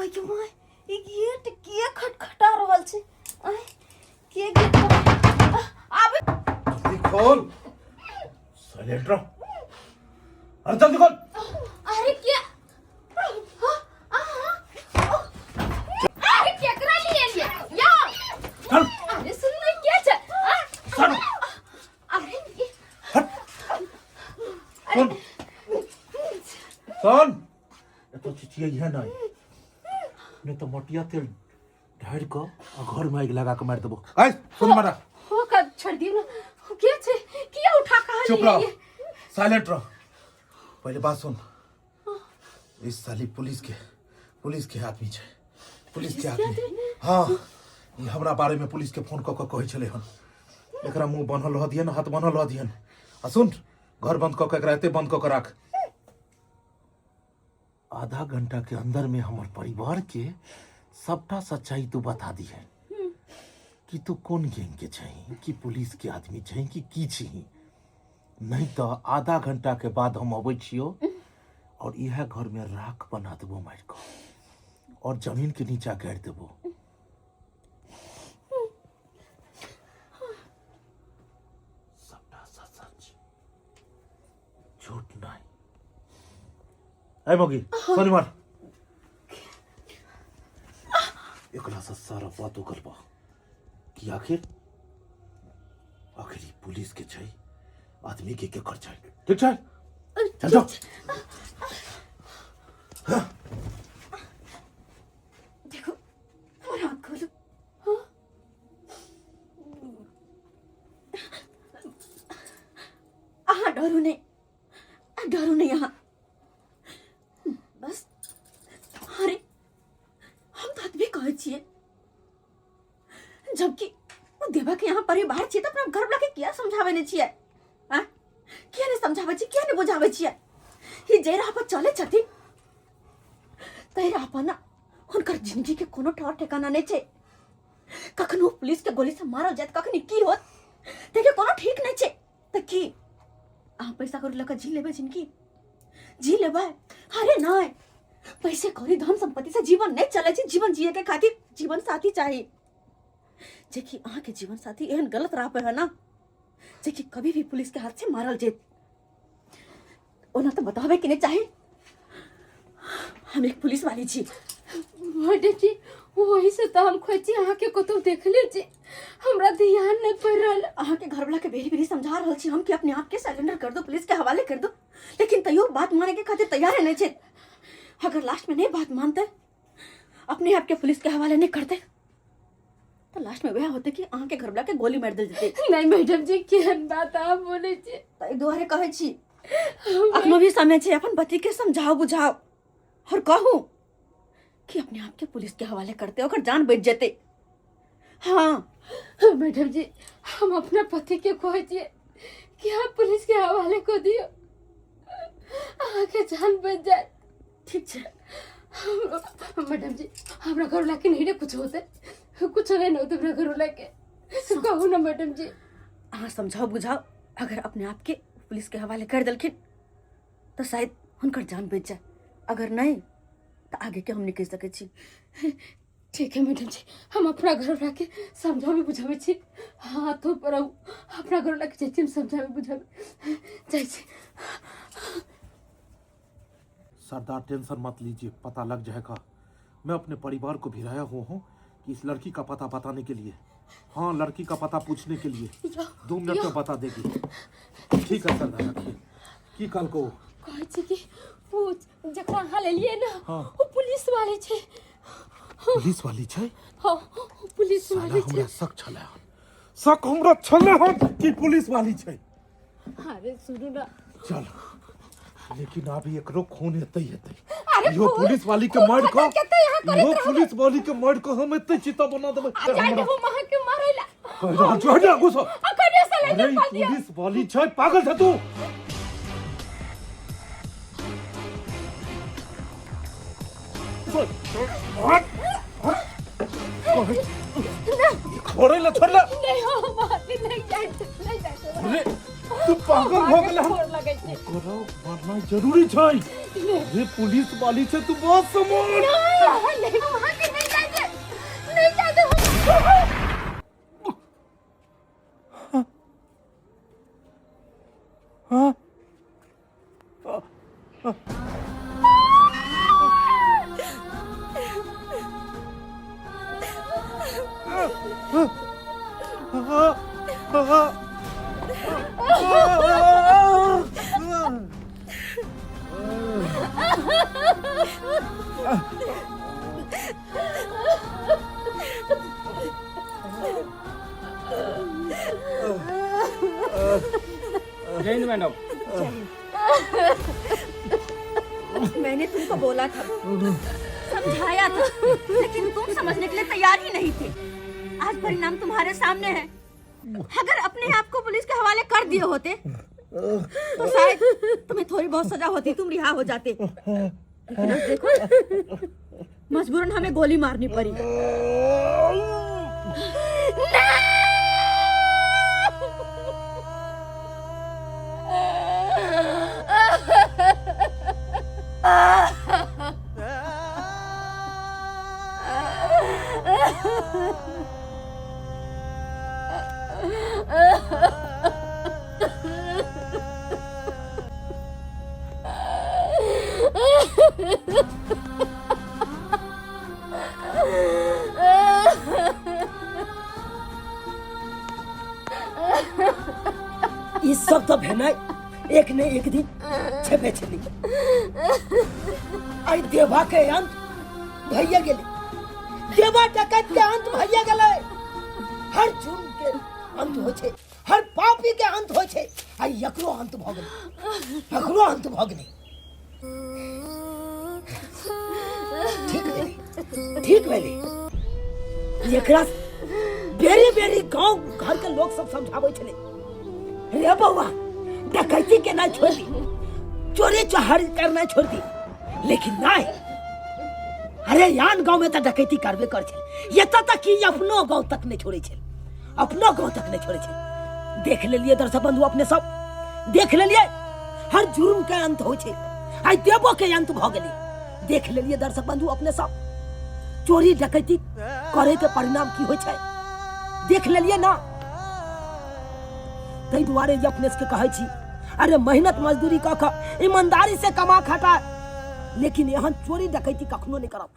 My गे my, E gate किए खटखटा रहल छै? आय, के गेट आबे? जल्दी खोल, साइलेंट रहो। अरे जल्दी खोल। अरे के? अरे केकरा लिए लिए या? चल। अरे सुन ने, के छै आ? चल। अरे हट, सुन सुन, एतो चिचियै है नहीं, नहीं तो मटिया तेल ढारि कऽ आ घर में आगि लगा के मारि देबो। ऐ सुन मारा। हो का छोड़ दियो ना, हो के छै? किया उठा कहा? चुप रहो, साइलेंट रहो। पहले बात सुन, इस साली पुलिस के आदमी छै, पुलिस के आदमी। हाँ, ई हमरा बारे में पुलिस के फोन कऽ कऽ कहै छलै हन। एकरा मुंह बान्हल रह दिहन, हाथ बान्हल रह दिहन। आ सुन, घर बंद कऽ के एकरा एते बंद कऽ के राख। आधा घंटा के अंदर में हमर परिवार के सबटा सच्चाई तू बता दिहे कि तू कोन गैंग के छही, कि पुलिस के आदमी छही, कि की छही। नहीं तो आधा घंटा के बाद हम अबै छियो और इह घर में राख बना देबो मारि कऽ और जमीन के नीचा गाड़ि देबो। सबटा सच सच, झूठ नहीं। ए मौगी, शनिवार एकरा से सारा बात उगलबा कि आखिर आखिर ई पुलिस के छै आदमी के केकर छै। ठीक छै, चल जाओ। देखो, हमर हाथ खोलो। हाँ? अहाँ डरू नहीं, डरू नहीं अहाँ बस। अरे हम तो अतबे कहै छियै, जबकि ओ देवा के यहाँ परिवार छियै तऽ अपना घर वाला के किया समझाबै नहि छियै? आँ, किया नहि समझाबै छियै, किया नहि बुझाबै छियै? ई जे राह पर चलै छथिन ताहि राह पर ना हुनकर जिंदगी के कोनो ठौर ठिकाना नहि छै। कखनो पुलिस के गोली से मारल जायत, कखनी की होत देखियो, कोनो ठीक नहीं छै। तऽ की अहाँ पैसा कौड़ी लऽ कऽ जी लेबै? जिनगी जी लेबै? अरे नहीं, पैसे कौड़ी धन संपत्ति से जीवन नहीं चलै छै। जीवन जिए के खातिर जीवन साथी चाही, जे कि अहाँके जीवन साथी एहन गलत राह पर है ना जे कि कभी भी पुलिस के हाथ से मारल जेत। ओना तऽ बताबे के नहीं चाही, हम एक पुलिस वाली छी। मैडम जी, वही से तो हम खोजी अहाँके, कतौ देखले छी, हमरा ध्यान नहीं पड़ रहल। अहाँके घरवाला के बेरी बेरी समझा रहल छी हम कि अपने आप के सरेंडर कर दो, पुलिस के हवाले कर दो, लेकिन तैयो बात माने के खातिर तैयार नहीं छे। अगर लास्ट में नहीं बात मानते, अपने आप के पुलिस के हवाले नहीं करते, तो लास्ट में वह होते कि अहाँके घरवाला के गोली मार देल जेतै। नहीं मैडम जी, केहन बात अहाँ बोलै छी? ताहि दुआरे कहै छी, अखनो भी समय छै, अपन पति के समझाओ बुझाओ और कहू कि अपने आप के पुलिस के हवाले करते, ओकर जान बच जेते। हाँ। मैडम जी, हम अपना पति के कहै छियै कि आप पुलिस के हवाले को दियो, अहाँके जान बच जाए। ठीक छै। मैडम जी, हमरा घर वाला के नहीं रे कुछ होते, कुछ नहीं होते हमरा घर वाला के, कहू ना मैडम जी। अहाँ समझाओ बुझाओ, अगर अपने आप के पुलिस के हवाले कर देलखिन तो शायद हुनकर जान बच जाए, अगर नहीं तो आगे के हम नहीं कह सकै छी। ठीक है मैडम जी, हम अपना घर वाला के समझावे बुझावे छी। हाथों पर आउ, अपना घर वाला के जाइ छी हम समझावे बुझावे जाइ छी। सरदार, टेंशन मत लीजिए, पता लग जाएगा। मैं अपने परिवार को भिड़ाया हुआ हूँ कि इस लड़की का पता बताने के लिए। हाँ, लड़की का पता पूछने के लिए। 2 मिनट में बता देगी। ठीक है सरदार, रखिए। की कल को? कहै छी कि ओ जकरा अहाँ लेलियै ने, ओ पुलिस वाले छै। पुलिस वाली छै? हाँ, ओ पुलिस साला वाले छै। हमरा शक छलै हन, शक हमरा छलै हन कि पुलिस वाली छै। अरे सुनू ना। चल, लेकिन अभी एकरो खून हेतै हेतै। अरे इहो पुलिस वाली के खून मारि खतम कऽ केते यहाँ करैत इहो रहबै। पुलिस वाली के मारि कऽ हम एते चिता बना देबै। आ जाइ देबो अहाँ के मारै ला। कहि रहल छौ, हट जा, घुसो। अखने अरे सिलेंडर ई खोल दियौ। पुलिस वाली छै, पागल छै तू? हट, हट। छोड़े ले, छोड़ ले। नहीं हो, नहीं जाए, नहीं जाए। अरे तू पागल भऽ गेल गोर लगै छी। ओकरा मारनाइ जरूरी छै। जे पुलिस वाली छै तू बहुत समझ। नहीं, नहीं, हम अहाँके नहीं जाय देब, नहीं जाय देब हम। हाँ जय हिंद मैडम। मैंने तुमको बोला था, समझाया था, लेकिन तुम समझने के लिए तैयार ही नहीं थे। आज परिणाम तुम्हारे सामने है। अगर अपने आप को पुलिस के हवाले कर दिए होते तो शायद तुम्हें थोड़ी बहुत सजा होती, तुम रिहा हो जाते। लेकिन अब देखो, मजबूरन हमें गोली मारनी पड़ी। ई सब तऽ भेनाइ एक ने एक दिन छेबे छलै। आइ देवा के अंत भैया गेलै, देवा डकैत के अंत भैया गेलै। हर जुर्म के अंत होइ छै, हर पापी के अंत होइ छै, आइ एकरो अंत भऽ गेलै, एकरो अंत भऽ गेलै। ठीक भेलै, ठीक भेलै। एकरा बेरी बेरी गांव घर के लोग सब समझाबै छलै, रे बौआ डकैती के ना छोड़ दी, चोरी चोहारी करना छोड़ दी, लेकिन नहीं, अरे यान गांव में तो डकैती करबे कर छल, एतऽ तक कि अपनो गांव तक नहीं छोड़े छल, अपनो गांव तक नहीं छोड़े छल। देख लेलिए दर्शक बंधु, अपने सब देख लेलिए, हर जुर्म के अंत होइ छै, आइ देवो के अंत भऽ गेलै। देख लेलिए दर्शक बंधु अपने सब, चोरी डकैती करे के परिणाम की होइ छै, देख लेलिए ना। ताहि दुआरे जे अपने सबके कहै छी, अरे मेहनत मजदूरी कऽ कऽ ईमानदारी से कमा खटा, लेकिन एहन चोरी डकैती कखनो नहि करब।